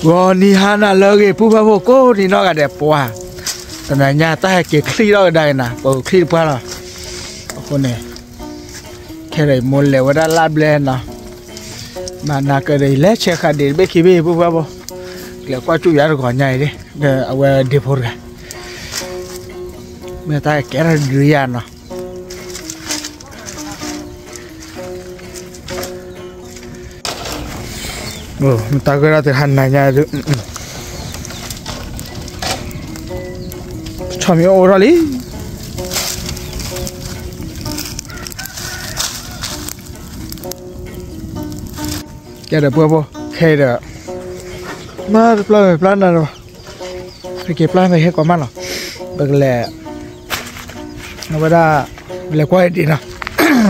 ဂီၤနံၤဟါနၤလၢအဂ့ၤ ပုၢ်ဘၣ်ဖိကိးနံၤနီၢ်ဂၤဒဲးပှၤ, တနၤညါတၢ်ဟဲက့ၤချံၣ်ထီၣ်ကဒါက့ၤနၤ ပချံၣ်တပှၢ်လီၤ. အဃိန့ၣ် ခဲအံၤမိၢ်လဲၤဝဲဒၣ်လၢဘျဲၣ်နီၤ, မၤနၤကဒီးအံၤ လဲၤဆဲးဃာ်ဒံးတဘ့ၣ်ခံဘ့ၣ် ပုၢ်ဘၣ်ဖိ, လဲၤကွၢ်ကၠူၣ်ယၤတဂီၤညါအံၤ ဒီးအဝဲဒ့ဖိတဂၤ မ့ၢ်တၢ်ကဲထီၣ်ဒုးယၤနီၤ. မ့ၢ်တၢ်ဂ့ၢ်ဒၣ်တဟါနၤညါဒုး ဆီၣ်မံၤအိၣ်ထီၣ်လံ. ကဲဒီးပုၢ်ဖိ ခဲအံၤဒီး မ့ၢ်တပျၢ်မ့ၢ်ပျၢ်နၤဒီး ဟဲက့ၤပျၢ်မ့ၢ်ဟဲကိးမးလီၤ. ပကလဲၤ အဝဲဒၣ် ပလဲၤကွၢ်အံၤဒံးနီၤ,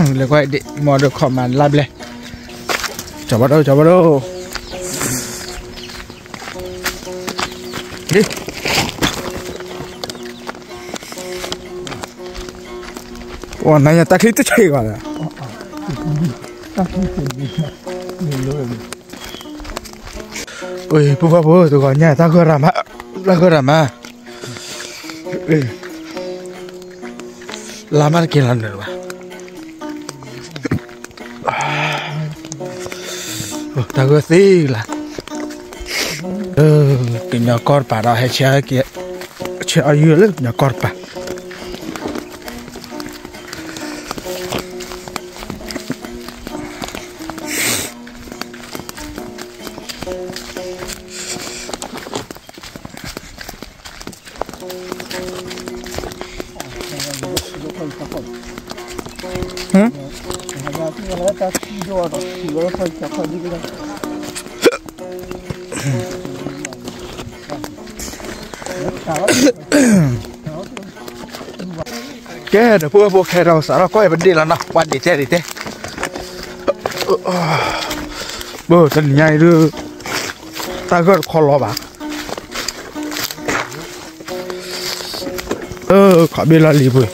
ပလဲၤကွၢ်အံၤဒံး မ့ၢ်ဒီးခီၣ်မၤလၢဘျဲၣ်, ကၠီၤဘၣ်ဒိ ကၠီၤဘၣ်ဒိ အိၣ်နၤညါတၢ်ချံတဆံးဂီၤဒီး ပုၢ်ဘၣ်ဖိ တဂီၤညါ တၢ်ဂီၤရၤမး, တၢ်ဂီၤရၤမး, လါမးတက့ၤလီၤနုာ်ဘၣ်, တၢ်ဂီၤသ့လါ, ကညီကီၢ်တပၤဒီး ဟဲဆဲးက့ၤ, ဆဲးအီၣ်ယုၢ်လၢကညီကီၢ်တပၤ ကဲ ဒီပုၢ်ဝဲၢ်ဖိ ခဲဒီးစးထီၣ်ကွၢ်အံၤ ပဒ့ၣ်လီၤနီၤ ပှၤဒ့ၣ်တဲဒ့ၣ်တဲ, ဘၣ်တနံၤညါအံၤဒုး တၢ်ဂၢၢ်တခီလီၤဘၣ်, ခီၣ်ဘ့ၣ်လီၤလံၤပှ့ၤ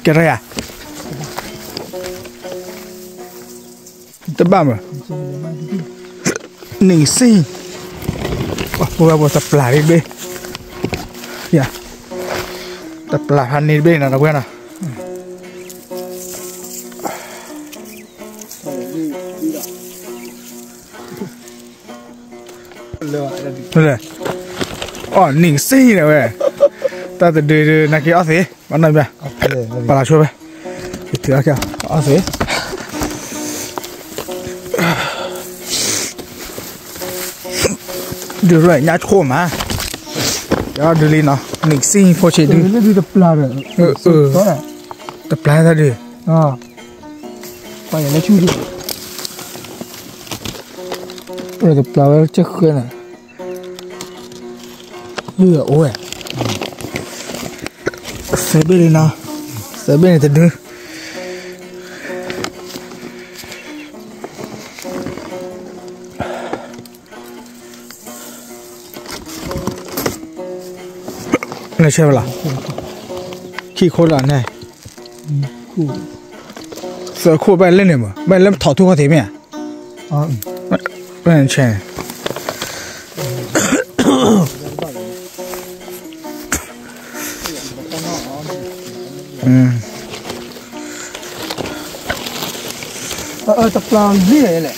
ကဲထီၣ်ယၤ, တဘၣ်မး, နံၣ်စံၣ်, ပှၤဖိဝဲၢ်ဖိ တပျၢ်တဘ့ၣ်, ယၤ, တပျၢ်ဖးန့ၢ်တဘ့ၣ်နီၤ တဝဲနီၤ. အီၣ်နံၣ်စံၣ်န့ၣ်ဝဲ, တၢ်တဒုးဒုး နက့ၤအီၣ်သ့, ဘၣ်နီၢ်ဘၣ်, ပာ်လီၤဆိဝဲ, က့ၤအီၣ်သ့, ဒုးရဲၣ်ညါဆိမး, ယဒုးလံနီၤ နံၣ်စံၣ်ဖိဆံးဒုး, တပျၢ်တၢ်ဒုး ပှၤယလဲၤဆူၣ်ဒံး, တပျၢ်ဝဲကဃၢၤန့ၣ်, လုၢ်အအိၣ်ဝဲ, သၢဘ့ၣ်လံနီၤ, သၢဘ့ၣ်န့ၣ်တဒု နဆဲးဝဲလီၤ, ခံခိၣ်လီၤန့ၣ်, သၢခိၣ်ဘၣ်လဲၣ်န့ၣ်မး ဘၣ်လဲၣ်မးထီၣ်ထူၣ်ခီၣ်ထံးမ့ၢ်ဧါ, ဘၣ်ဆဲး တပျၢ်လံလဲၣ်,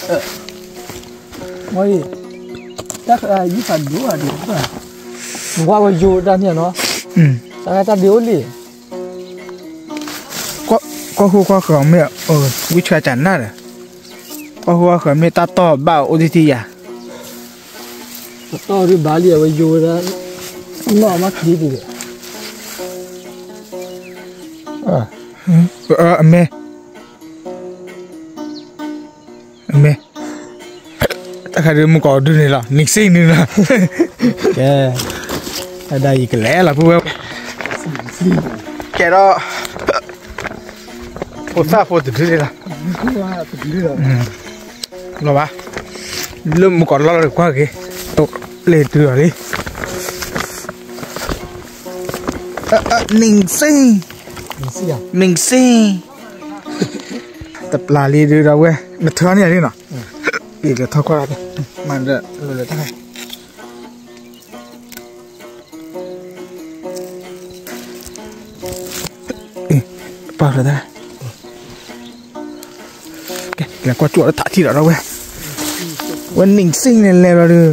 ဝဲအံၤ, တၢ်ယုၢ်ဖးဒိၣ်အဒံး, နကွၢ်ဝဲယိၤတၢ်န့ၣ်နီၤ, တၢ်တၢ်ဒ့အိၣ်လံ, ကွၢ်ဃိကွၢ်ဃၢၤမ့ၢ်, ဝံဆှၢကနၣ်ဒီး, ကွၢ်ဃိကွၢ်ဃၢၤမ့ၢ်တၢ်တီၢ်ဘၣ်အိၣ်သံသံယၤ, တၢ်တီၢ်ဒုးဘၣ်လံအဝဲယိၤဝဲဒၣ်, နီၢ်မးချံဒံးဒီး အမဲ အမဲ တၢ်ခါဒုးမုၢ်ကီးဒုန့ၣ်လီၤ နံၣ်စံနုၤလီၤ ကဲ အဒၣ်ယကလဲၤလီၤပုၢ်ဝဲၢ် ကဲဒီး ဖိသၣ်ဖိတဒုန့ၣ်လီၤ လီၤဘၣ် လၢမုၢ်ကီးလီၤလီၤကွၢ်က့ၤ လ့ၤတုၤလီၤလံ နံၣ်စံ နံၣ်စံ တပျၢ်လံဒုဒီပုၢ်ဝဲၢ် နထၢန့ၢ်လံနီၤ အံၤလဲၤထီၣ်ကွၢ်လီၤ မၤဒီးလၢတၢ် ပာ်လီၤတၢ် ကဲကွၢ်ကၠူၣ်လၢထးထံၣ်ဒီးဒီပုၢ်ဝဲၢ် ဝဲနံၣ်စံန့ၣ်လဲၤလီၤဒုး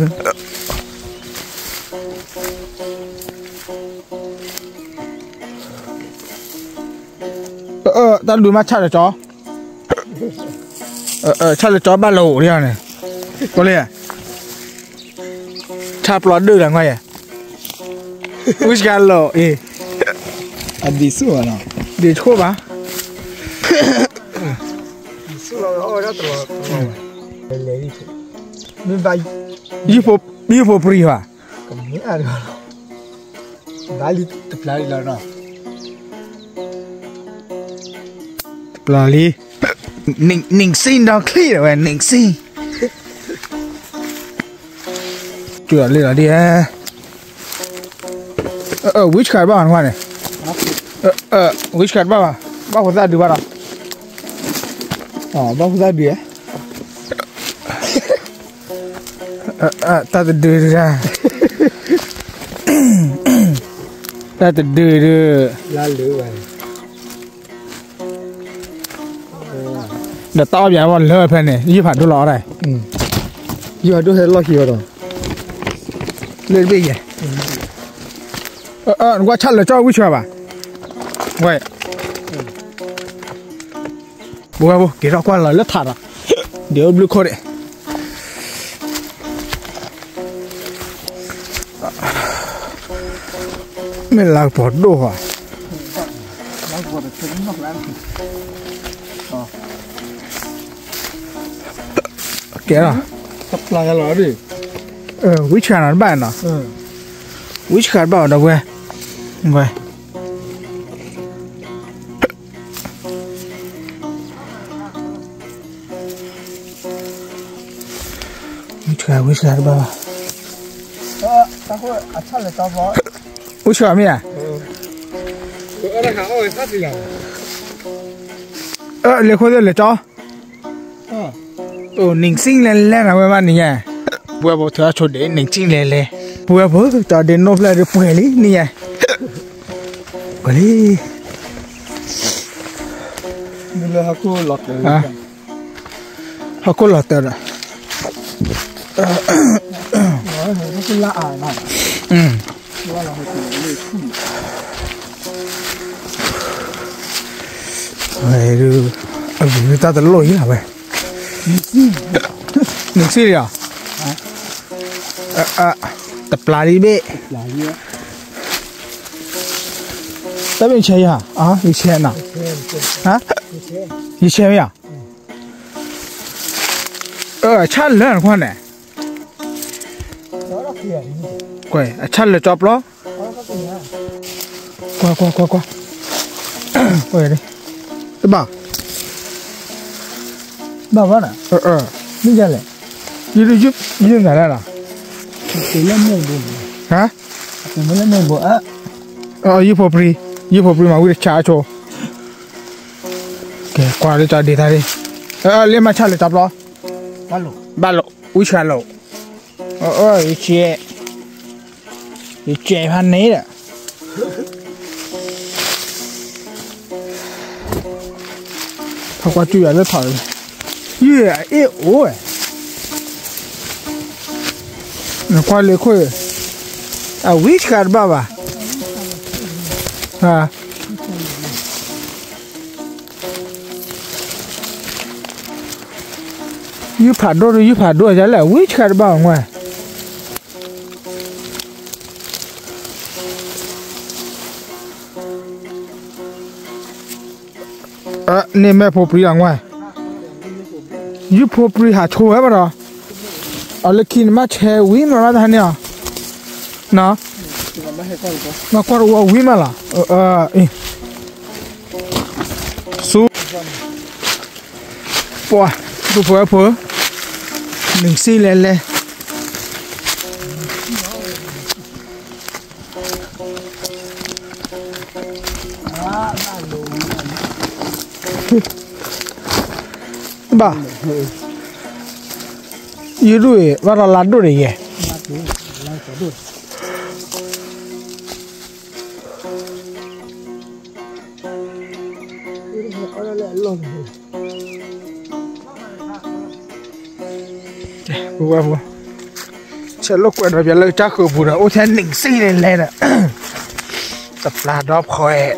တၢ်ဒုးမးဆၣ်လၢကၠီ ဆၣ်လၢကၠီဘၣ်လီၤအိၣ်လံန့ၣ် ကီလံ ဆၣ်ပျီဒုၣ်လီၤငါယဲ ဝံၣ်ဆှးလီၤအံၤ အဒံးဆူၣ်ဘၣ်နီၤ ဒံးဆိၣ်ဘၣ် ယုၢ်ဖိပြံၤဘၣ် ဘၣ်လံတပျၢ်လံလီၤနီၤ တပျၢ်လံ နံၣ်စံဒီချံဒီးဝဲ နံၣ်စံ ကၠူၣ်လီၤလံလီၤဒ် ဝံၣ်ဆှးတဘၣ်ဘၣ်နကွၢ်န့ၣ် ဝံၣ်ဆှးတဘၣ်ဘၣ် ဘၣ်ဖိသၣ်ဒုးဘၣ်ဒီး ဘၣ်ဖိသၣ်ဒုး တၢ်တဒုးဒုး တၢ်တဒုးဒုး ဒီးတၢ်အီၣ်ပၠးဝဲလၢဖဲန့ၣ် ယုၢ်ဖးဒိၣ်လီၤအီၣ်ဒၣ် ယုၢ်ဖးဒိၣ်ဟဲလီၢ်ခံဝဲဒီး လၢတဘ့ၣ်ယဲ နကွၢ်ဆၣ်လၢာ်ကၠီဝံၣ်ဆှးဘၣ် ဝဲ ပဝဲဖိက့ၤထီၣ်ကွၢ်လီၤလၢထးဒီး ဒ်အိၣ်ဘျုးခိၣ်ဒဲး မ့ၢ်လါကပီၤဒိၣ်ဧါ ကဲလီၤ ဝံၣ်ဆှးနီၤတဘၣ်နီၤ ဝံၣ်ဆှးတဘၣ်ဒီးဝဲ ဝဲ ဝံၣ်ဆှး ဝံၣ်ဆှးတဘၣ်ဘၣ် ဝံၣ်ဆှးမ့ၢ်ဧါ လဲၤခိၣ်သ့ၣ်လဲၤကၠီ နံၣ်စံလဲၤလဲၤနၤဝဲဘၣ်နံၤညါ ပဝဲဖိထၢအဆိဒဲး နံၣ်စံလဲၤလဲၤ ပဝဲဖိတၢ်ဒ့နိဖျဲၣ်ဒုးပှဲၤလံနံၤညါ ပှဲၤလံ ဟီၣ်ခိၣ်လီၤတၢၤဒီး ဝဲဒုး အဂ့ၤဒုးတၢ်တလိၣ်အံၤလီၤဝဲ နံၣ်စံလံဧါ တပျၢ်လံဘ့ၣ် တၢ်ဘ့ၣ်ဆဲးယၤ ယဆဲးနီၤ ယဆဲးမ့ၢ်ဧါ ဆၣ်လၢနကွၢ်န့ၣ် ကွၢ် အဆၣ်လၢာ်ကၠီပျီ ကွၢ် ကွၢ် ကွၢ် ကွၢ် ကွၢ် တဘၣ် ဘၣ်ဘၣ်နီၤ မ့ၢ်ယၤလဲၣ် ယုၢ် ယုၢ်နၤလၢနီၤ ဟါ ယုၢ်ဖိပြံ ယုၢ်ဖိပြံမၤဝံၣ်တဆါအဆိ ကဲ ကွၢ်လၢကၠီဒ့တၢ်ဒ့ လၢမၤဆၣ်လၢာ်ကၠီပျီ ဘၣ်လိာ် ဝံၣ်ဆှးလိာ် ယကဲ ယကဲဖးန့ၣ်ဒီး ဖးကွၢ်တူၢ်ယၤလၢထီၣ် ယုၢ်အအ့ၣ်အိၣ်ဝဲ နကွၢ်လၢခိၣ် အဝံၣ်ဆှးတဘၣ်ဘၣ် ယုၢ်ဖးဒိၣ်ဒီးယုၢ်ဖးဒိၣ်ယၤလၢအဝံၣ်ဆှးတဘၣ်အီၤဝဲ ဝဲ န့ၣ်မ့ၢ်ဖိပြံလီၤဝဲ, ယုၢ်ဖိပြံဟးဆိဝဲဘၣ်ဒီး, အလၢခံနမ့ၢ်ဆဲးဝံၤမးဘၣ်တဟါန့ၣ်လီၤ, နီၤ, မ့ၢ်ကွၢ်တဝီဝံၤမးလီၤ, ဆူ ပှၤ ဒိၣ်ဖိဝဲၢ်ဖိ, နုာ်စံၣ်လဲၤလဲၤ ဘၣ်, ယုၢ်ဒိၣ်အံၤ ဘၣ်ဒီးလါဒိၣ်န့ၣ်ယဲၢ် ပဝဲဖိ, ဆဲးလိာ်ကွဲးဒီးပျဲလၢကစၢ်ဃုာ်ပူၤဒီး အိၣ်ထဲနုာ်စံၣ်လဲၤလဲၤဒီး, တပျၢ်ဒီဖှဲး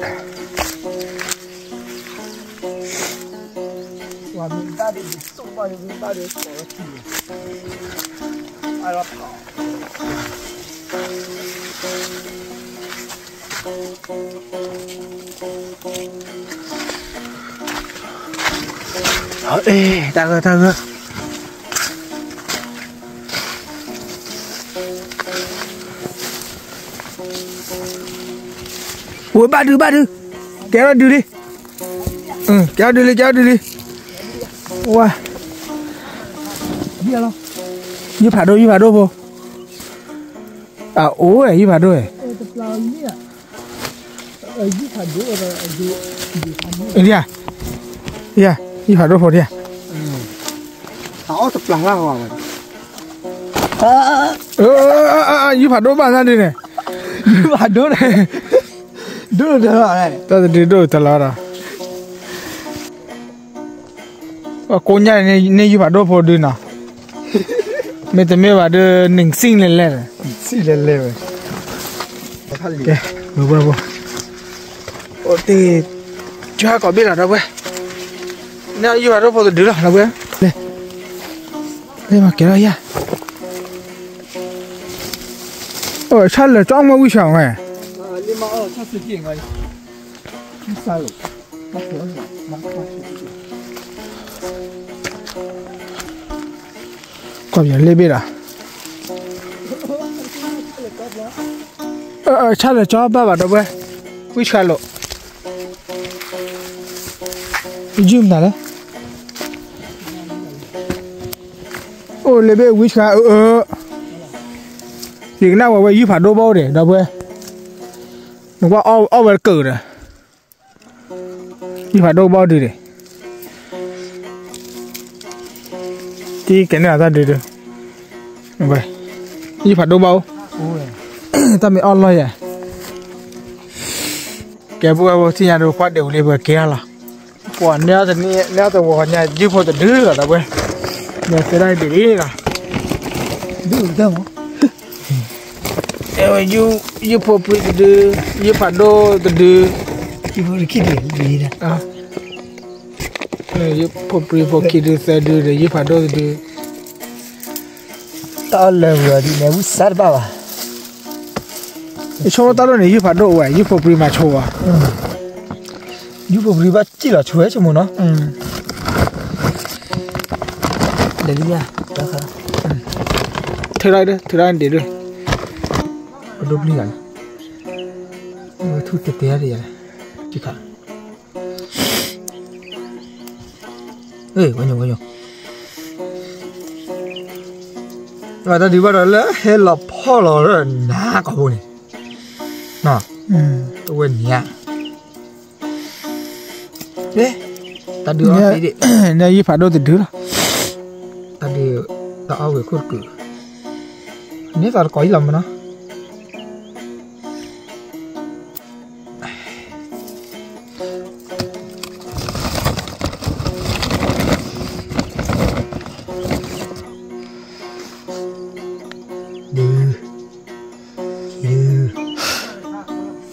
တၢ်ဂၢၢ် တၢ်ဂၢၢ်, ဝဲဘၣ်ဒုး ဘၣ်ဒုး, ကဲထီၣ်ဒုးလံ, ကဲထီၣ်ဒုးလံ ကဲထီၣ်ဒုးလံ, ဝဲ, ယုၢ်ဖးဒိၣ် ယုၢ်ဖးဒိၣ်ဖိ, အအိၣ်ဝဲ ယုၢ်ဖးဒိၣ်ဝဲ ယၤ, ယၤ, ယုၢ်ဖးဒိၣ်ဖိဒံးဧါ, ယုၢ်ဖးဒိၣ်ဘၣ်သးဒ်န့ၣ်, ယုၢ်ဖးဒိၣ်န့ၣ်, ဒိၣ်တလီၤ, တၢ်တဒုဒိၣ်တလီၤဒီး ကိးညါန့ၣ် န့ၢ်ယုၢ်ဖးဒိၣ်ဖိဒုးနီၤ, မ့တမ့ၢ်ဘၣ်ဒီး နုာ်စံၣ်လဲၤလဲၤ, စံၣ်လဲၤလဲၤဝဲ, ကဲ, အိၣ်တ့ၢ်, ကၢ်ကိးဘ့ၣ်လီၤဒီပုၢ်ဝဲၢ်, န့ၢ်ယုၢ်ဖးဒိၣ်ဖိတဒုလီၤဒီပုၢ်ဝဲၢ်, လဲၤမၤကဲၤလီၤယၤ, အိၣ်ဆၣ်လၢာ်ကၠီမ့ၢ်ဝံၣ်ဆှးဝဲ ကွၢ်ပလဲၣ်ဘ့ၣ်ဒီး, ဆၣ်လၢာ်ကၠီဘၣ်ဘၣ်ဒီပုၢ်ဝဲၢ်, ဝံၣ်ဆှးလိာ်, ယုၢ်မနုၤလဲၣ်, အိၣ်လၢဘ့ၣ်ဝံၣ်ဆှးအၢ, ယကနၣ်ဝဲဝဲယုၢ်ဖးဒိၣ်ဘၣ်အိၣ်ဒီး ဒီပုၢ်ဝဲၢ်, နကွၢ်အီၣ်ဝဲတကၢၢ်ဒီး ယုၢ်ဖးဒိၣ်ဘၣ်ဒုးဒီး, တံၢ်ကဲန့ၣ်အတၢ်ဒုးဒုး, ယုၢ်ဖးဒိၣ်ဘၣ်အိၣ်, တၢ်မ့ၢ်အီၣ်လီၢ်ယဲၢ်, ကဲပုၢ်ဝဲၢ်ဖိ ထံၣ်ညါဒီး ပကွၢ်ဒံးဝံၤလံ ပကက့ၤလီၤ, ပှၤန့ၢ်အီၣ်တန့ၢ် န့ၢ်အီၣ်တဝီညါ ယုၢ်ဖိတဒုလီၤ ဒီပုၢ်ဝဲၢ်, မ့ၢ်သ့ၣ်ဒၣ်ဒ်န့ၣ်လီၤ, ဒုးတၢ်မး တဲဝဲ ယုၢ်ဖိပြံတဒု, ယုၢ်ဖးဒိၣ်တဒု, ယုၢ်ဖိပြံဖိခံဒုသၢဒုဒီး ယုၢ်ဖးဒိၣ်တဒု, တၢ်အီၣ်လၢာ်ဝံၤအီၤဒ်န့ၣ် ဝံၣ်စၢ်တဘၣ်ဘၣ်, ယဆိကမိၣ်တၢ်ဒိၣ်န့ၣ် ယုၢ်ဖးဒိၣ်အိၣ်ဝဲ ယုၢ်ဖိပြံမၤဆိဝဲ ယုၢ်ဖိပြံဘၣ်စံၣ်လီၤဆိဝဲဆိကမိၣ်နီၤ, လဲၤလံ, ထုးထီၣ်ဒံး ထုးထီၣ်ဒံးဒုး, ပဒိၣ်ပျံၤဂၤန့ၣ်, ထူၣ်တဲတဲဒ်ယၤ, ဝဲညိဝဲညိ, တၢ်ဒုးဘၣ်ဒီးလၢဟဲလီၤဖီၣ်လီၤနၤကိာ်ဘိန့ၣ်, တဝဲန့ၣ်ဧါ တၢ်ဒုးအီၣ်သ့ဒံး, န့ၣ်ယုၢ်ဖးဒိၣ်တဒုလီၤ, တၢ်ဒုး တၢ်အီၣ်ဝဲခိၣ်တကုာ်, န့ၣ်သးတကိးအံၤလီၤမးနီၤ, ဒုး,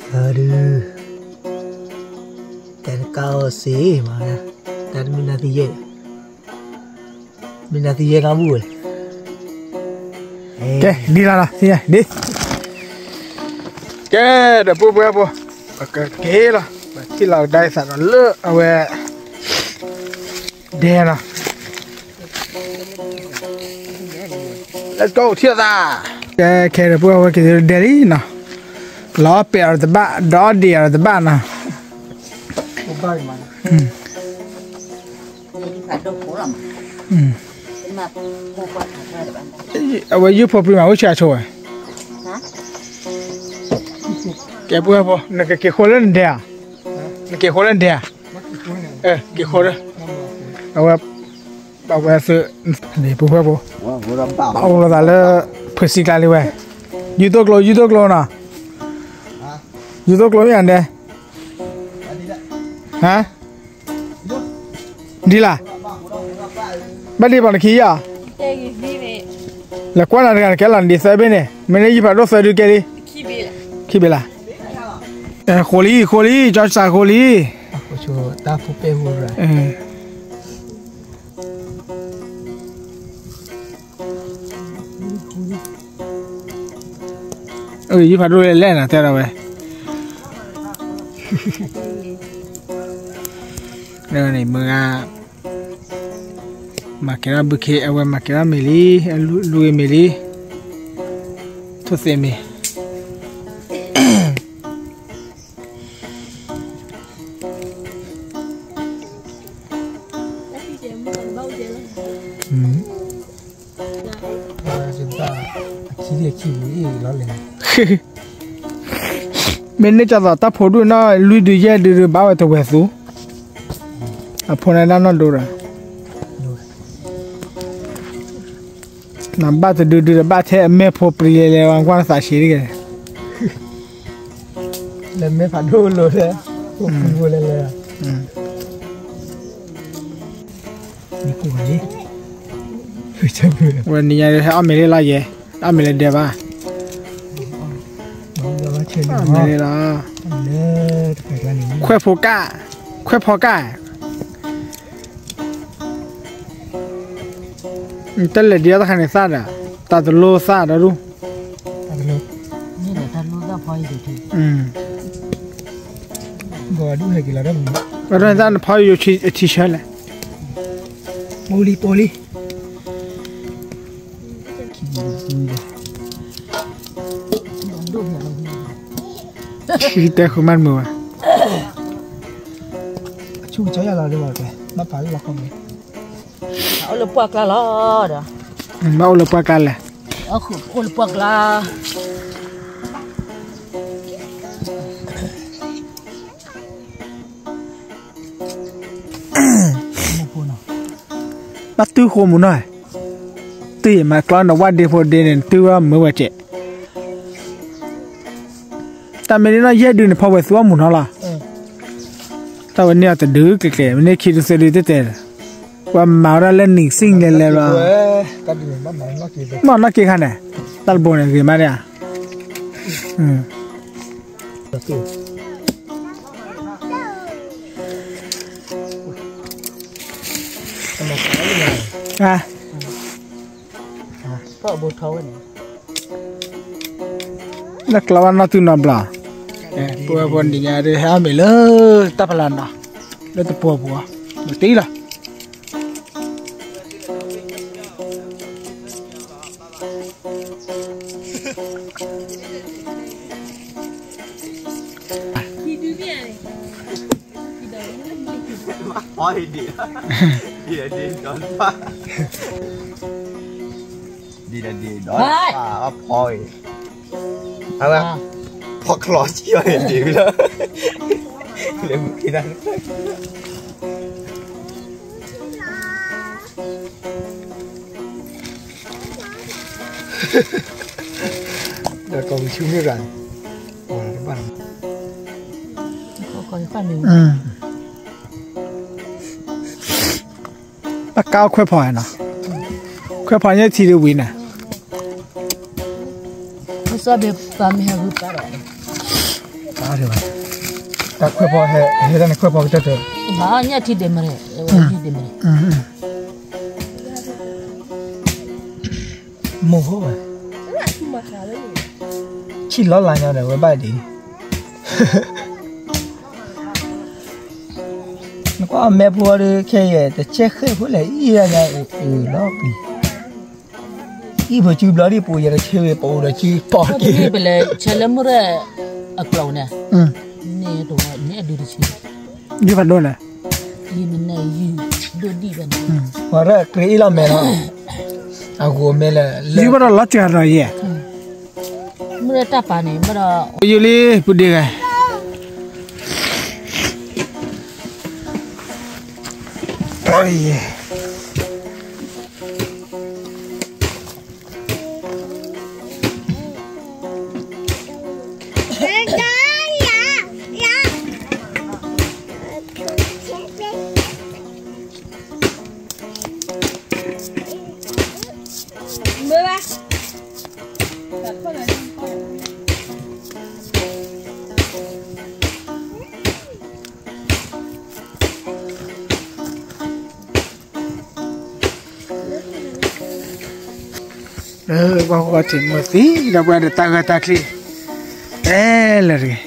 ခံဒု, သၢဒု, တၢ်တကးအီၤစ့မး, တၢ်တမ့ၢ်နၤသံယဲၢ်, မ့ၢ်နၤသံယဲၢ်နီတဘူၣ်ဝဲ, ကဲ ဒ်လီၤလီၤ ဒ်, ကဲ ဒီပုၢ်ဝဲၢ်ဖိ, ပကက့ၤလီၤ, ပထံၣ်လီၤကဒါအံၤသးဒီးလၢအဝဲ ဒဲနီၤ, let's go ထံၣ်သး, ကဲ ခဲဒီးပှၤဝဲက့ၤဒဲလံနီၤ, လီၤပဲာ်အီၤတဘၣ် ဒီးဒံးအီၤတဘၣ်နီၤ, အဝဲယုၢ်ဖိပြံမး အိၣ်ဆံးအဆိဝဲ, ကဲပှၤဖိ နကက့ၤဃိလၢနဒဲဧါ, နက့ၤဃိလၢနဒဲဧါ, က့ၤဃိလၢ, အဝဲ အဝဲသု, န့ၣ်ပှၤဖိ, ပအိၣ်လိာ်သးလၢ ဖုစံကျါလံဝဲ, ယူၤသိၣ်ကျိ ယူၤသိၣ်ကျိနီၤ, ယူၤသိၣ်ကျိမ့ၢ်ဧါဒဲ, ဟါ, ဒ်လၢ, ဘၣ်ဒ်ပှၤနခံယါ, လဲၤကွၢ်နၤတဂၤနကဲလီၤနဒံးသၢဘ့ၣ်န့ၣ် မ့ၢ်န့ၣ်ယုၢ်ဖးဒိၣ်သၢဒုကဲလံ, ခံဘ့ၣ်လၢ, ဃိလံ ဃိလံ ကၠီစးဃိလံ, တၢ်ဖိပဲၢ်ဟူရၢ ယုၢ်ဖးဒိၣ်လဲၣ်လဲၣ်နၤတဲဒီးဝဲ, န့ၣ်မုၢ်ဂၤ, မၤကဲထီၣ်ဘုခ့ အဝဲမၤကဲထီၣ်မ့ၤလံ, လူၤဂ့ၤမ့ၤလံ, ထိၣ်သ့မ့ၤ မ့ၢ်န့ၢ်ကၢ်သိးတၢ်ဖိဒုၣ်နီၢ်လွံၢ်ဒုယဲၢ်ဒုဒုဘၣ်ဝဲတဝဲၢ်သူ, အဖိန့ၣ်ဒၣ်နီၢ်ဒိဒီး, နဘၣ်တဒုဒုဒီးဘၣ်ထဲအမဲၢ်ဖိပြံလဲၤလဲၤ ဝဲကွၢ်နသးဆံးတဂ့ၤ, လဲၤမဲၢ်ဖးဒိၣ်လိၤထဲ, ဖိလဲၤလဲၤ ဝဲနံၤညါဟဲအီၣ်မ့ၤလၢလီၤယဲ, အီၣ်မ့ၤလၢဒဲဘၣ်, အီၣ်မ့ၤလၢလီၤ, ခွဲးဖိကၢ်, ခွဲးဖီကၢ်, တၢ်လဲၤဒံးအီၣ်တခါန့ၣ်သၣ်ဒီး, တၢ်တလိၣ်သၣ်ဒီးဒူၣ်, တၢ်တလိၣ်, ဂီၤဒူၣ်ဟဲက့ၤလီၤ, တၢ်နဖီယိၤထံဆၢလဲၣ်, ပီလံ ပီလံ တဲဃုမးတမုာ်ဘၣ်, အဆူၣ်ကစၢ်ယွၤလီၤဒ်ဘၣ်ကဲ, ဘၣ်ဖးလၢလီၤခီမ့ၢ်, အိၣ်လၢပှၢ်ကျါလီၤဒီး, ဘၣ်အိၣ်လၢပှၢ်ကျါလဲၣ်, အိၣ်လၢပှၢ်ကျါ ဘၣ်တုၤဃိမုၢ်နီၤ, တုၤယမၤကျီနဝၣ်ဒ့ဖိဒ့န့ၣ် နတုၤဝဲမုာ်ဝဲကဲး, တၢ်မ့ၢ်ဒ်နီၢ်ယဲၢ်ဒုန့ၣ်ဖီဝဲသူအီၣ်မုာ်နီၤလီၤ, တၢ်ဝဲန့ၢ်အီၤတဒုကျဲကျဲ မ့ၢ်န့ၢ်ခံဒုသၢဒုတဲတဲ, ပှၤမၤဝဲဒၣ်လၢနံၣ်စံၣ်လဲၤလဲၤလီၤ, မ့ၢ်နီၢ်က့ခါန့ၣ်, တၢ်တဘိန့ၣ်ဂ့ၤမးဒၣ်ဧါ လၢကျီဘၣ်နီၢ်သူၣ်နီၢ်ဘျီ, ပဝဲဖိနံၤညါဒ်ဟဲအီၣ်မ့ၤလၢတၢ်ဖးလၢ်နီၤ, လၢတပှီၤပူၤ, မတံလီၤ. ဖီဒံး, ဒံးဒီးဒံးဒီးဖီအံၤ, အဝဲ, ဖီချီစံၣ်အီၤဒံးလၢ, လဲၤမူခ့တၢ် ဒီးကိးပသူမ့ၢ်ဂၤန့ၣ်, အတဘၣ်န့ၣ်, ဘၣ်ကါအီၣ်ခွဲးဖီဧါနီၤ, ခွဲးဖီညၣ်ထံဒုးဝံၤန့ၣ်, စီၤဘ့းပာ်မ့ၢ်ဟဲဂုၤပာ်ဒီး, တၢ်ခွဲးဖီဟဲ, ဟဲတၢ်န့ၣ်ခွဲးဖီကတၢၢ်တၢၢ်, ဘၣ်ညၣ်ထံဒဲးမ့ၢ်, ညၣ်ထံဒဲးမ့ၢ် မိၢ်ဖိဝဲ, ဆံၣ်လီၤလါညီဒီး ဝဲဘၣ်ဒ်, ကွၢ်မဲာ်ဖိဒီး ခဲအံၤ တဆဲးဃဲၣ်ဖိလဲၣ် အံၣ်ဒၣ်ညါအုလီၤပျံၤ, အံၣ်ပစုဘျီဒ်ပူၤ ယတဆၢဝံၤ ပအိၣ်ဒီးစုပီၣ်တ့ၢ်, ပလဲၤဆဲးလၢမုၢ်ရဲၣ်အကျိၤန့ၣ်, န့ၣ်တဝီန့ၣ်အဒုတဆံ, ယဖးဒိၣ်န့ၣ်, ယမ့ၢ်န့ၣ်ယဒိၣ်ဒံၣ်ဘၣ်န့ၣ်, ဝဲဒၣ်ကြ့အံၣ်လီၤမဲာ်လီၤ, အဂိၤမဲာ်လၢ ယဘၣ်ဒီးလီၤစှၤဒီးယဲၢ် မုၢ်တၢ်ပာ်န့ၣ် ဘၣ်ဒီး ယိလံ ပူၤဒ့ဂၤ လၢပှၤဃိထံးမုၢ်သံ ဒီးပှၤဒီးတၢ်ဂၢၢ်တၢ်ကျံၤ အဲလၢတဂ့ၤ,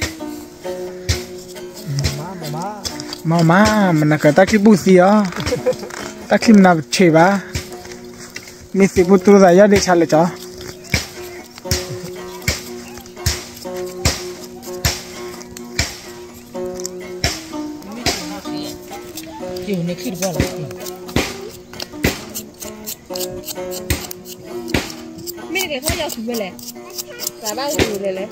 မ့ၢ်မး မနၤကတၢ်ချံပူၤသံအီၤ, တၢ်ချံမနၤပဆံးဘၣ်, မ့ၢ်သံပူၤတူၢ်သးယီၢ်ဒ့ဆါလၢကၠီ မ့ၢ်တကဲထီၣ်ယွၤဆူၣ်ဝဲလဲၣ်, သးဘၣ်ဂုာ်လဲၣ်လဲၣ်,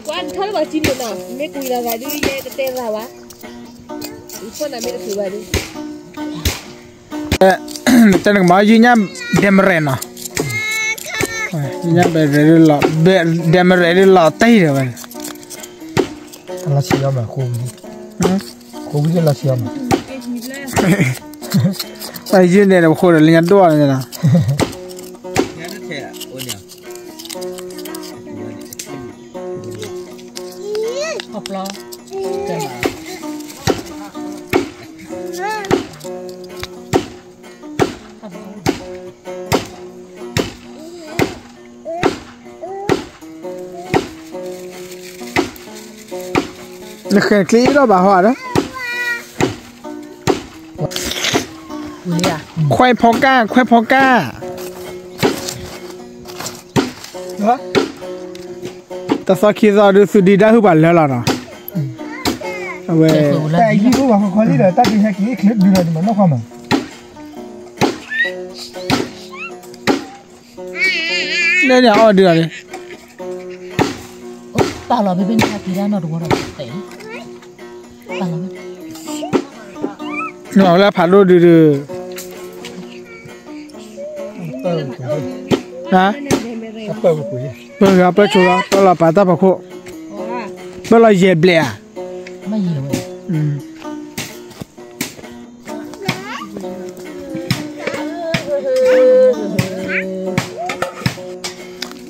ကွၢ်ထီၣ်လၢပှၤစံးန့ၣ်နီၤ, မ့ၢ်ကွံာ်လီၤသးဒုး ယဲတတဲသးဘၣ်, ယဖီၣ်နၤမ့ၢ်တချုးဘၣ်ဒုး တနကမၤယုၢ်ညၣ်ဒဲမရဲၣ်နီၤ, ယုၢ်ညၣ်ဒဲမရဲၣ်ဒုးလီၤ, ဒဲမရဲၣ်ဒုးလီၤတံၢ်ဒီးဝဲ, လီၤဆံးအီၤမး ဃိဝံၤလီၤဆံးအီၤမး, ယုၢ်န့ၣ်ဒီးပဃိဒီးလၢညါဒိၣ်န့ၣ်လီၤ နဃဲၤချံအံၤဒီးဘၣ်ဟီဒီး, ခွဲးဖီကၢ် ခွဲးဖီကၢ်, တသီခံသီဒုး သုဒံဒၣ်ဟုၣ်ပှၤလၢလီၤနီၤ, အဝဲ တၢ်ယံၣ်အိၣ်ဘၣ်ခီခီလံဒီး တၢ်ဒုးဟဲက့ၤအချ့ဒုးလီၤန့ၣ်မးနီၢ်ခီမး လၢညါအီၣ်ဒုးအီၤန့ၣ်, ပာ်လီၤဖဲဖဲန့ၣ် က့ၤဒၣ်နီၢ်တဝီဒီးတဲ, ပာ်လီၤဖဲ, နလၢဖးဒိၣ်ဒုးဒုး, ဟါ, ပၢၢ်ဂၤပၢၢ်ဆိလီၤ ပၢၢ်လီၤပာ်တၢ်ဖီခိၣ်, ပၢၢ်လီၤယဲၢ်ဘျဲၣ်ဧါ,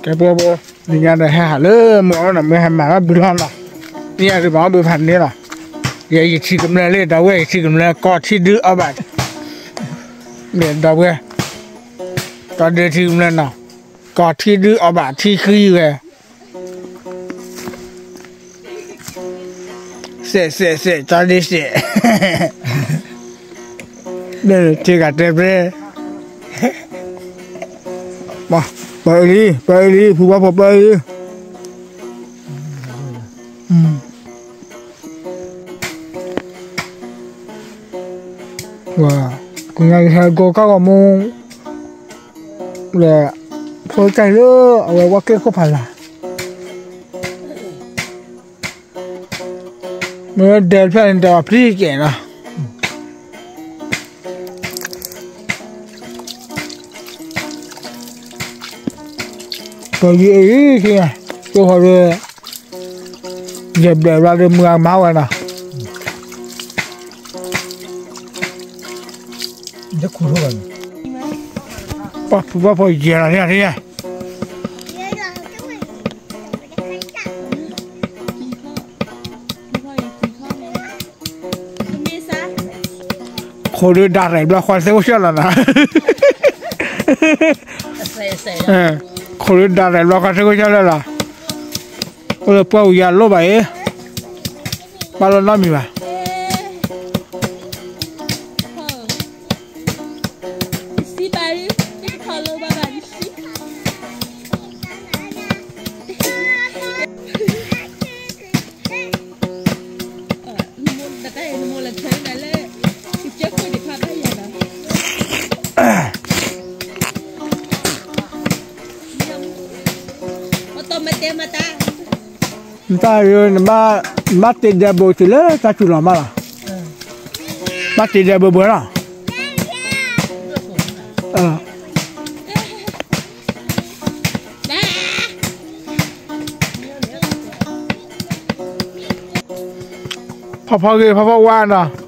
ကဲပှၤပှၤ, နညါဒီးဟဲဟးလၢမုၢ်အီၣ်နီၤ မုၢ်ဟဲမၤဘၣ်ဘုလီၤနီၤ, နညါဒုးမၤအီၣ်ဘုဖးန့ၣ်လီၤ, ယဲယထံကမျၢၢ်လံ ဒီပုၢ်ဝဲၢ် ယထံကမျၢၢ် ကီၢ်ထံဒုအီၣ်ဘၣ်, ဒီပုၢ်ဝဲၢ်, ဒီးဒုးထံကမျၢၢ်နီၤ, ကီၢ်ထံဒုအီၣ်ဘၣ်ထံဃံဝဲ စဲးစဲးစဲး ကၠီဒ့စဲး, လၢထံဂၤတဲပြဲ, ပၢအံၤလံ ပၢအံၤလံ ဖုဘၣ်ဖိပၢအံၤလံ, ပှၤ, ကညီဟဲကိးကၢ်ဂီၤမူ, လၢ, ဖိကၢ်လၢ, အဝဲဝဲကဲခိၣ်ဖးလၢ် မ့ၢ်ဒဲးဖျၢၣ်န့ၣ် ဒဲးအီၤဖျံးကဲးနီၤ, ပယံၤအံၤ, ကဟီဒီး, ယဘျဲးဘျီဒီးမုၢ်အမါဝဲနီၤ, ယခူၣ်ထီၣ်ဘၣ်န့ၣ်, ပှၤဖုဘၣ်ဖိယဲၢ်လီၤန့ၣ်, ခိၣ်ဒုးဒၣ်ရဲၣ်ဘျီဃီသ့ၣ်အိၣ်ဆၢလီၤနီၤ, ခိၣ်ဒုးဒၣ်ရဲၣ်ဘျီဃီသ့ၣ်အိၣ်ဆၢလီၤလီၤ, အိၣ်လၢပှၢ်အူယၤလိၣ်ဘၣ်အံၤ, ဘၣ်လီၤနီတမံၤဘၣ်. တၢ်ယိ နဘၣ်တ့ဒဲးဘိတုၤလၢတၢ်စူၤလီၤမးလီၤ. ဘၣ်တ့ဒဲးဘိဘၣ်လီၤ. ဖီဖီဂ့ၤ ဖီဖီဝါနီၤ.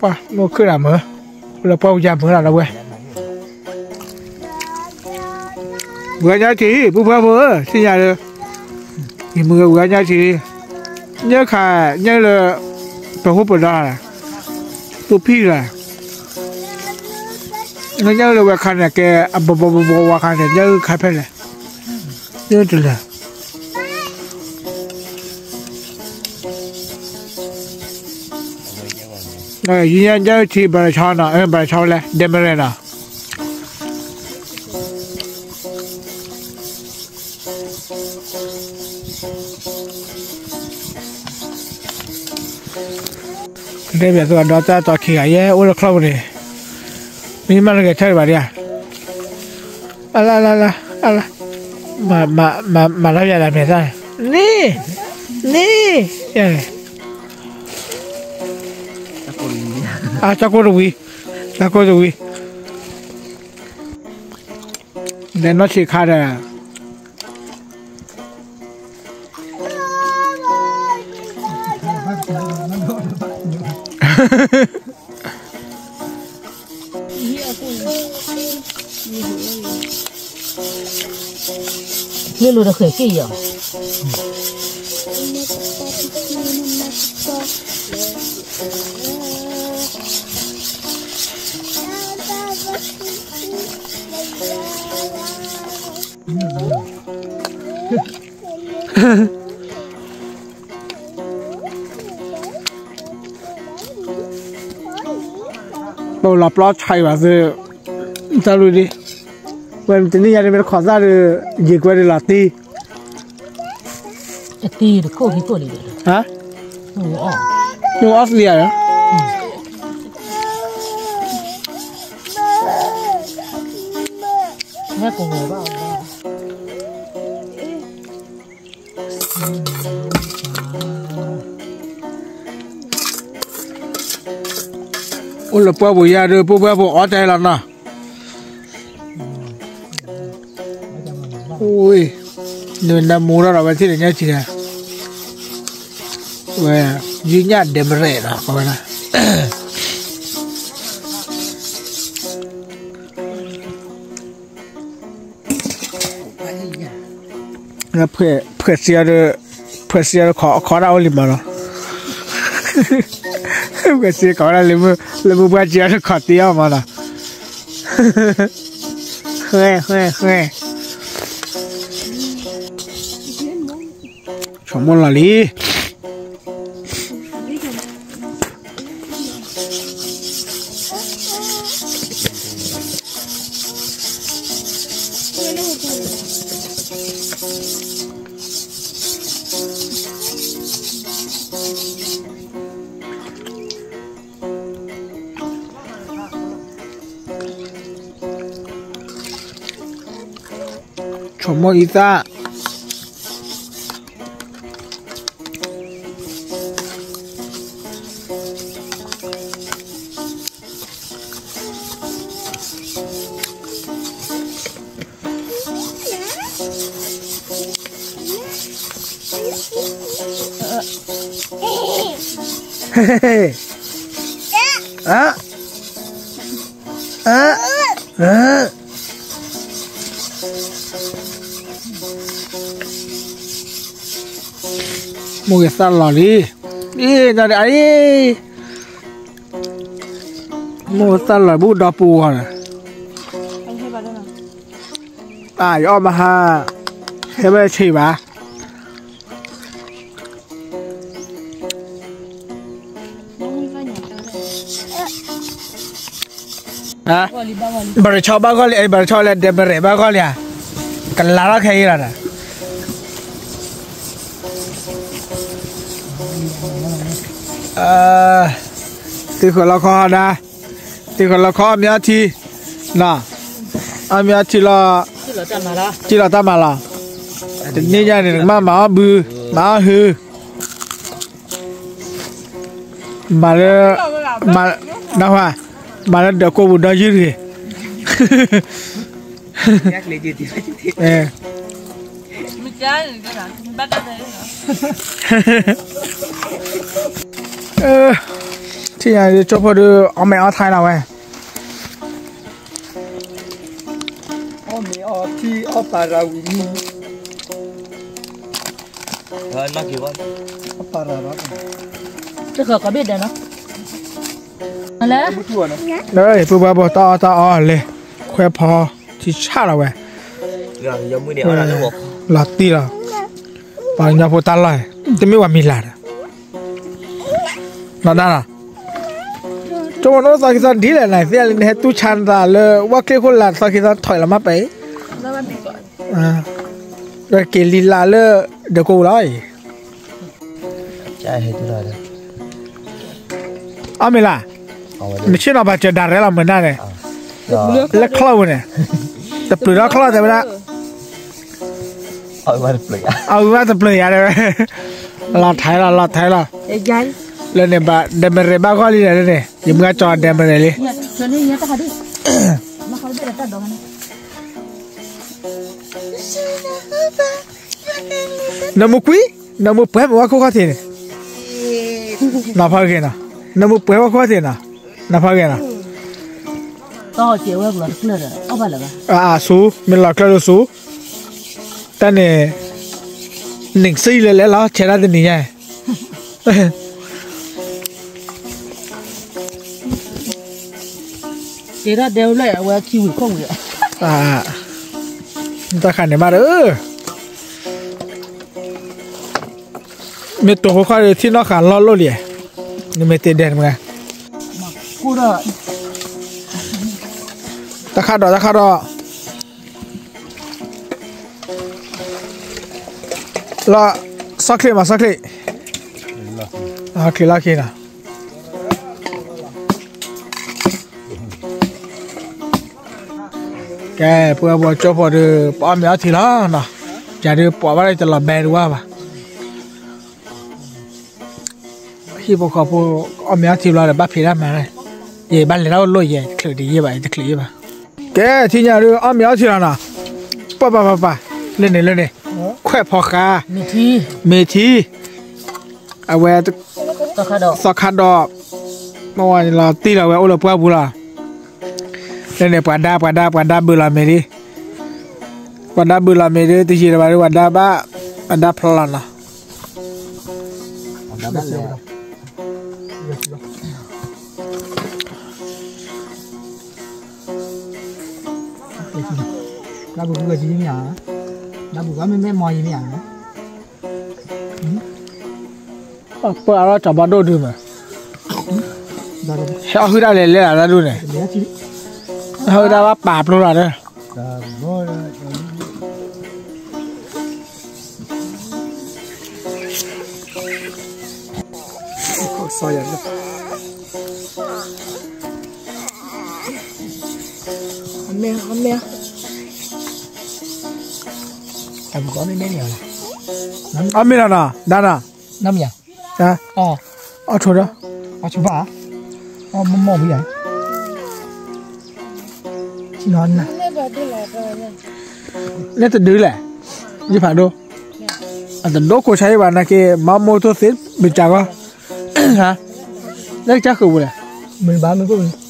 ပှၤမ့ၢ်ခုၣ်ဒၣ်မုာ်, လၢပှၢ်ပူၤယၤမုာ်လီၤလၢဝဲ, ဝဲညါတ့ၢ် ပုၢ်ပှၢ်ဖိဧၢ, သ့ၣ်ညါလၢ ယမုာ်ဝဲညါတ့ၢ်, ညၢခါ ညၢလၢ ပဟိၣ်ပဒီ တိဖံၣ်လီၤ, ညၢလၢဝဲခါန့ၣ် ကဲအဘီဘီဘီဘီဝါခါန့ၣ် ညၢခါဖဲလဲၣ်, ညၢတလဲၣ်. ယညၣ်ထံဘၣ်တဆီနီၤ, ဘၣ်တဆီလဲၣ် ဒဲမရဲၣ်နီၤ. တဲဘၣ်သုဒီးတၢ်တီခံဂၤ ယဲအိၣ်လၢချီၣ်ပူၤန့ၣ်, မ့ၢ်မၤတဂဲၤထၢၣ်ဘၣ်ဒံးဧါ, အလါလါလါ, အလါ, မၤတၢ်ယၤဒၣ်မဲာ်သၣ်, န့ၣ်, န့ၣ်, အတၢ်ကိၢ်တဝံၤ, တၢ်ကိၢ်တဝံၤ, လဲၤနီၢ်ဆံးခါဒီး မ့ၢ်လိာ်တဃဲၤက့ၢ်အီၤ. ပလီၤပျီဆါအံၤဘၣ်သု, တၢ်လူၢ်ဒံး, ဝဲမ့ၢ်တနံၣ်ညါန့ၣ် မ့ၢ်တခီသၣ်ဒီး ယံာ်ကွဲဒီးလီၤတံၢ်, တံၢ်တခိၣ်ဟံးခိၣ်လံ, ဟါ, နအီၣ်သံယၤလီၤ. အိၣ်လၢပှၢ်ပူၤယၤဒီး ပုၢ်ပှၢ်ဖိအီၣ်တၢ်လီၤနီၤ. နမူထီၣ်ဒီးဝဲထံၣ်န့ၣ်ညါထံၣ်, ဝဲ, ယညၣ်ဒဲမရဲၣ်ဒီး ကိးဝဲဒၣ် ဖှဲးစံးအီၤဒီး, ဖှဲးစံးအီၤဒီး ခီဒၣ်အိၣ်လံမးနီၤ, ဖှဲးစံးကိးဝဲဒၣ်လၢမုၢ်ပှၢ်စံးအီၤဒီး ခီတ့အီၤမးနီၤ, ဃဲ, ဃဲ, ဃဲ, ဆိကမိၣ်လီၤလံ. ဆိကမိၣ်အံသၣ် မိၢ်ဂ့ၤသၣ်လီၤလံ, အံၤ, မိၢ်သၣ်လီၤဘူၣ်ဒီပူၤဂီၤန့ၣ်, အါ ယအီၣ်မဟါ, ဟဲဘၣ်ဆံးဘၣ်. ဘၣ်တဆီဘၣ်ဂီၢ်လံ, ဘၣ်တဆီလဲၣ် ဒဲမရဲၣ်ဘၣ်ဂီၢ်လံဧါ, ကလၤထီၣ်ခဲအံၤလီၤဒီး, သုးဃၢၤလီၤခီဒၣ်, သုးဃၢၤလီၤခီမ့ၢ်အီထံ, နီၤ, အမ့ၢ်အထံလီၤ, ထံလီၤတၢ်မၤလီၤ, တနံၤညါန့ၣ် နကမၤမၤအီၣ်ဘု, မၤအီၣ်ဟု, မၤလၢ, မၤလၢဒၢးကိးပူၤဒီယုၢ်တဂ့ၤ. ထံၣ်ညါကၠိဖိဒီး အီၣ်မ့ၤအီၣ်ထါလီၤဝဲ, အီၣ်မ့ၤအီၣ်ထံအီၣ်ပၤရၤဝံၤမံ, ပုၢ်ဝဲၢ်ဖိတၢ်အီၣ်တၢ်အီလဲၤ, ခွဲးဖီထံဆၣ်လီၤဝဲ, လီၤတံၢ်လီၤ, ပှၤကညီဖိတၢ်လီၢ်, တမ့ၢ်ပှၤမံၤလၢ်ဒီး နီၢ်ဒၣ်လီၤ, ကၠိဖိနအိၣ်သီခံသီဒ်လဲၣ်န့ၣ် သ့ၣ်လၢနဟဲတူၢ်ဆါနသးလၢ ဝၣ်ချ့ခိၣ်လၢ်သီခံသီထီၣ်လီၤမးပှဲၤအံၤ, က့ၤလံလၢ်လၢ ဒၢးကိးပူၤလီၤအံၤ, အီၣ်မ့ၤလၢ်, မုၢ်ဆ့ၣ်နီၤပာ်စၢၤဒၣ်ရဲလီၤမုၢ်နၤန့ၣ်, လၢချီၣ်ပူၤန့ၣ်, တပျုာ်ထီၣ်ချီၣ်တဲဝဲဒၣ် အဝံၤမးတပျုာ်ယၤတဲဝဲ, လီၤထဲလီၤ လီၤထဲလီၤ, လၢန့ၣ်ဘၣ် ဒဲမရဲၣ်ဘၣ်ဂီၢ်လံဒီးန့ၣ် ယမုၢ်ဂၤကၠီဒဲမရဲၣ်လံ, နမုၢ်ကွံာ်, နမုၢ်ပှဲၤမ့ၢ်ဝဲခိၣ်ခီၣ်ထံးန့ၣ်, နီၤဖီဂ့ၤနီၤ, နမုၢ်ပှဲၤဝဲခိၣ်ခီၣ်ထံးနီၤ, နီၤဖီဂ့ၤနီၤ, ဆူ မ့ၢ်လီၤကျၢၢ်ဒိၣ်ဆူ, တၢ်န့ၣ်, န့ၣ်စံလၢလဲၤလီၤ ဆဲးဒၣ်တနံၤညါ, ကဲဒၣ်ဒဲဝဲလၢအဝဲခံဝံၤခိၣ်ဝံၤ, တၢ်ခါန့ၣ်မးဒီး မ့ၢ်တိာ်ဖိခီၣ်ဒီးထံၣ်နီၣ်ဃာ်လီၢ်လိၣ်လံ, နမ့ၢ်တ့ၢ်ဒဲးနမ့ၢ်, တၢ်ခါဒီး တၢ်ခါဒီး, လီၤ, ဆီၣ်ချ့မး ဆီၣ်ချ့, ချ့လီၢ်ခံနီၤ. ကဲ ပုၢ်ဝဲၢ်ဖိကၠိဖိဒီး ပအီၣ်မ့ၤအီထံလီၤနီၤ, ယၤဒုးပှၤဘၣ်လၢတလီၤဘဲတဝါဘၣ်. ဟံၣ်ဖိဃီဖိ အီၣ်မ့ၤအီထံဘျီဒီး ဘၣ်ဖံးတၢ်မၤလဲၣ်, ယဘၣ်လဲၤတၢ်အိၣ်လိၣ်ယဲ တချုးဒံးယဲဘၣ် တချုးယဲဘၣ်. ကဲ ထံၣ်ညါဒုး အီၣ်မ့ၤအီထံလီၤနီၤ, ပၢ်ပၢ်ပၢ်ပၢ်, လၢန့ၣ်လၢန့ၣ်, ခွဲးဖီဃာ်, မ့ၤထံ, အဝဲ သီခါဒီး, မ့ၢ်ဝဲန့ၣ်လီၤ တံၢ်လီၤဝဲအိၣ်လၢပှၢ်ပူၤလီၤ. လၢန့ၣ် ပှၤဒါ ပှၤဒါ ပှၤဒါဘုးလီၤမ့ၤဒ်, ပှၤဒါဘုးလီၤမ့ၤဒ် တယံာ်လၢၤဘၣ်ဒ် ပှၤဒါဘၣ်, ပှၤဒါဖျီလီၤနီၤ. ပၢ်အလီၢ်စီၤဘီဒိၣ်ဒုးမး, ဟဲအီၣ်ဟုၣ်တၢ်လဲၤလဲၤလၢ်တၢ်ဒိၣ်န့ၣ်, ဟဲအီၣ်ဟုၣ်တၢ်ဘၣ်ပာ်ပျိလီၤဒီး အီၣ်မ့ၤလီၤနီၤ ဒါနီၤ, အီၣ်ဆိဒီး, အီၣ်ဆိဘၣ်, အီၣ်မီၢ်မီၢ်ဝံၤယါ, န့ၣ်တဒုလဲၣ်, ယဖးဒိၣ်, အတဒိၣ်ကိးဆါယဘၣ်နာ်က့ မၤမိၢ်ထိၣ်သ့ မ့ၢ်ကၢ်ဂီၢ်, လၢကစၢ်ဃုာ်ပူၤလဲၣ်, မ့ၢ်ဘၣ်မ့ၢ်ကိၣ်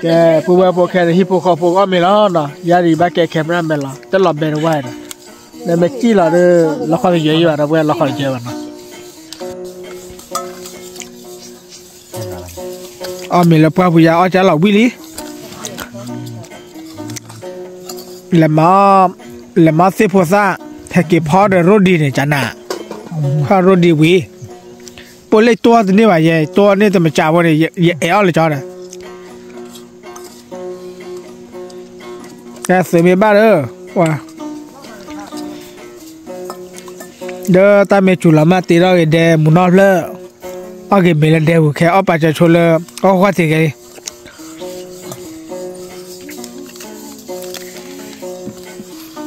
ကဲ ပုၢ်ဝဲၢ်ဖိခဲန့ၣ် ဟံၣ်ဖိဃီဖိအီၣ်မ့ၤလီၤနီၤ, ယၤဒံးဘၣ်ကဲ camera man လီၤ တလီၤဘဲတဝါဒီး, နမ့ၢ်စံၣ်လီၤဒီး လီခီတယၢၤယဘၣ် ဒီပုၢ်ဝဲၢ် လီခီတယၢၤဘၣ်နီၤ. အီၣ်မ့ၤလၢပှၢ်ပူၤယါ အီၣ်ကၢ်လီၤဝံၣ်လံ, လဲၤမၤသ့ၣ်ဖိသၣ်, ဟဲက့ၤဖီဒီးရိဒံးန့ၣ် ကနၤ, ဖီရိဒံးဝံၤ, ပိာ်လ့ၣ်တိၢ်တန့ၢ်ဘၣ် ယဲ တိၢ်န့ၢ်တမစးဖိန့ၣ် ယအဲၣ်အီၣ်လၢကၠီဒီး ကဲသုးမ့ၢ်ဘၣ်ဒီး, ဒီးတၢ်မ့ၢ်စူၤလီၤမး တ့ထီၣ်ဂ့ၤဒဲမုၢ်နီၢ်ဖျၢၣ်, အီၣ်က့ၤမ့ၤလၢဒဲပူၤခဲ အီၣ်ပာ်စၢၤဆိလၢ အီၣ်ဃီၣ်ထံးခဲလံ.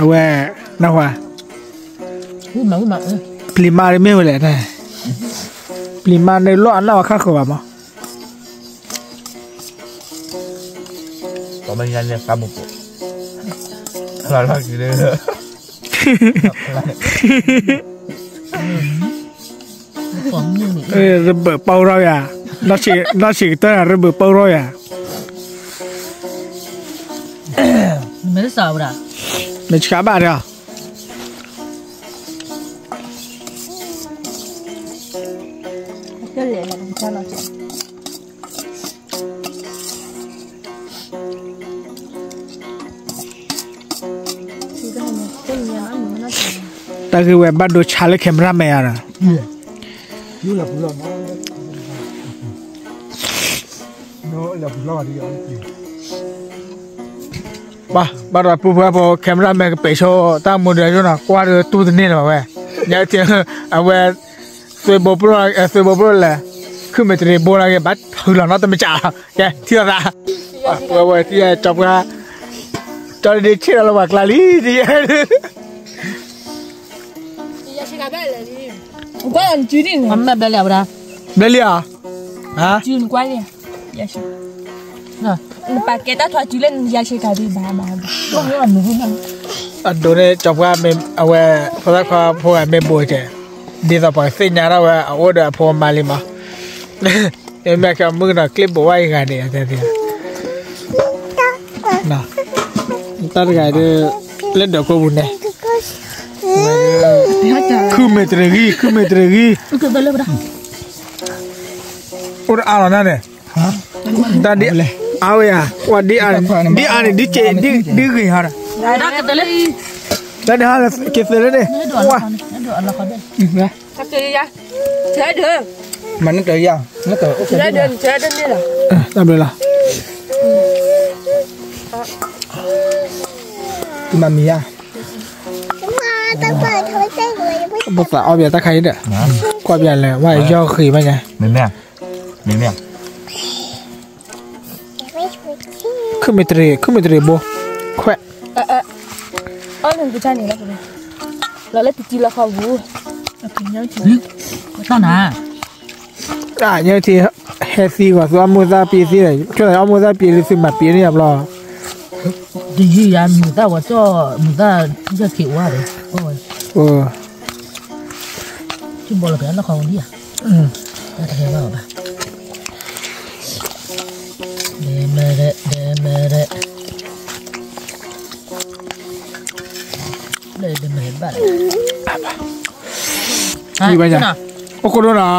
အဝဲ နၢ်ဟူဧါ, ပျံၤမါတမ့ၢ်ဝဲလဲၣ်, ပျံၤမါန့ၣ်လီၢ်အနၢ်ဝဲခါဃၢၤဘၣ်မး ရဘၢၣ်ပီထီၣ်ယၤ, နီၢ်ဆံးကတၢၢ် ရဘၢၣ်ပီထီၣ်ယၤ, မ့ၢ်ဆှးဘၣ်ဒီး တၢ်ဂ့ၢ်ဝဲဘၣ်ဒိဆါလၢ cameraman ယၤဒီး ဘၣ်ဒီးပူၤဖၢဖိ cameraman ကပဲာ်ဆိ တၢ်မူဒီးယိၣ်နီၤ ကွၢ်ဒီးတူၢ်တန့ၢ်လၢၤဘၣ်ဝဲ, ညါတ့ၢ် အဝဲ သွ့ဘိပရိၣ် သွ့ဘိပရိၣ်လဲၣ်, ခုမ့ၢ်တရံးဘိလၢဂ့ၤ ဘၣ်ထုးလီၤနီတမံၤကၢ်, ကဲ ထံၣ်လိာ်သး, ပဝဲဝဲထံၣ်ယဲ ကၠီပှၢ် ကၠီဒ့ဆ့ၣ်လီၤလၢပှၤကျါလံ, ကွၢ်အီၤနစုဒ်န့ၣ် ဘျဲလံဧါ, ဘျဲလံဧါ, နကွၢ်လံ, နပာ်ကဲတၢ်ထွဲစုလၢနယါဆ့ကၤဒ်ဘၣ်ဘၣ်, အဒိန့ၣ် ကၠီပှၢ် အဝဲ ဖိသၣ်ခွါဖိဂၤမ့ၢ်ဘိးကဲ, ဒ်သိးပှၤသ့ၣ်ညါထီၣ်ဝဲအအိၣ်ဒီးအဖိအမါလံမး, မ့ၢ်ခဲအီၤမုၣ်ကနီၤ ကျ့ဘိးဝဲအံၤဂၤန့ၣ် တဲသ့, တၢ်တဂၤဒ် လၢဒၢးကိးပူၤန့ၣ် ခုမ့ၢ်တရံးဂံၢ် ခုမ့ၢ်တရံးဂံၢ်, အိၣ်တအါလီၤနၤန့ၣ်, တၢ်ဒ်အါဝဲယၤ, ဒ်အါန့ၣ် ဒ်ဂ့ၤဟီဒီး, တၢ်ဒ်ဟီက့ၤသ့လၢန့ၣ်, မၤန့ၢ်တၢ်ယၤ, တၢ်ဘျုးလီၤ, မၤမံၤယၤ, ဘၣ်သးအီၣ်ဘၣ်တၢ်ခါအံၤဒီး, ကွၢ်ဘၣ်လဲၣ် ဝဲယီၢ်ဃံးဘၣ်ညါ, မ့မ့ၢ် ခုမ့ၢ်တရံး ခုမ့ၢ်တရံးဘိ, ခွဲး, အီၣ်လၢကစၢ်န့ၣ်လီၤ, လီၤလၢတံၤတံၤလီၤဃီပူၤ, တၢ်နၤ, တၢ်ညါထံ ဟဲသံဂီၤ သုအီၣ်မိၢ်သၣ်ပ့ၤသံ, ဆိသးအီၣ်မိၢ်သၣ်ပ့ၤလၢသုမၤပ့ၤန့ၣ်ယါဘျီ, တယုၢ်ယါ မုာ်သၣ်ဝဲကၠီၣ် မုာ်သၣ်ယဲၢ်ခ့ဝါဒီး, ထံဘီလီၤက့ၤအလီၢ်ခီဝဲဒၣ်ဧါ, တၢ်တဟဲဘၣ်ဘၣ်, ဒဲမဲဒဲ ဒဲမဲဒဲ, ဒဲမဲဘၣ်, အိၣ်ခိၣ်ဒိၣ်နီၤ,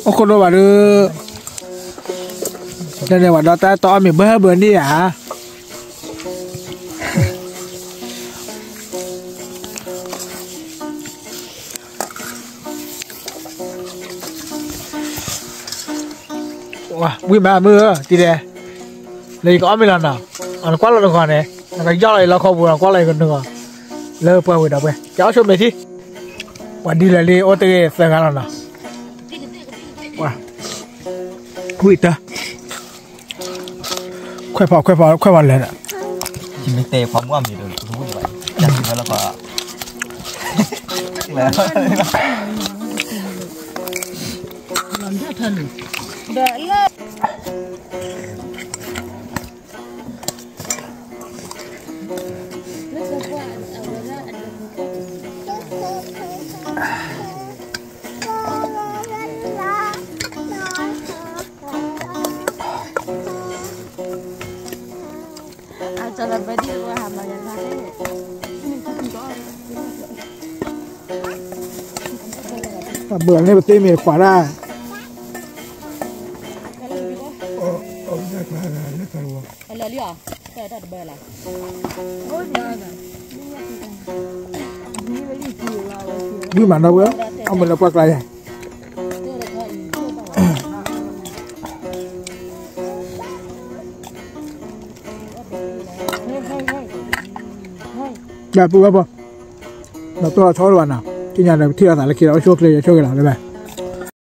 အိၣ်ခိၣ်ဒိၣ်ဘၣ်ဒီး, တၢ်န့ၣ်ဝဲဒီးတၢ်တအီၣ်မ့ၤဘၢဘၢန့ၣ်ဧါ ဝံၤမးမုၢ်ဧၢ တံၤဒဲး, လၢယကအီၣ်မ့ၤလီၤနီၤ, နကွၢ်လီၤနဂီၢ်န့ၣ်, နကယီၢ်လီၤယလီၢ်ခီပူၤ နကွၢ်လီၤယကနဂီၢ်, လၢပှၤဝံၤဒီးပှဲၤ ကအိၣ်ဆိမ့ၤထံ, ပှၤဒ်လဲၣ်လံ အိၣ်တဂ့ၤသၢဂၤလီၤနီၤ, ဝံၤတၢ် ခွဲးဖီ ခွဲးဖီ ခွဲးဖီလဲၣ်, မ့ၢ်တဲဖီမုၢ်အီၣ်မ့ၤဒီး ဝံၤဘၣ်, အဘၢၣ်န့ၣ် ပသ့မ့ၢ်တခွးဒၣ်, ဝံၤမးနီၤဝဲ, အမ့ၢ်လၢပှၢ်ကျါယါ ပူဝဲဖိ, ဒီးတိၢ်လီၤဆီတဘၣ်နီၤ, သ့ၣ်ညါဒီး ပထံၣ်လိာ်သးလၢခံဒီး အိၣ်ဆိၣ်ချ့ ဆိၣ်ဂ့ၤလီၤ ဘၣ်ဘၣ်.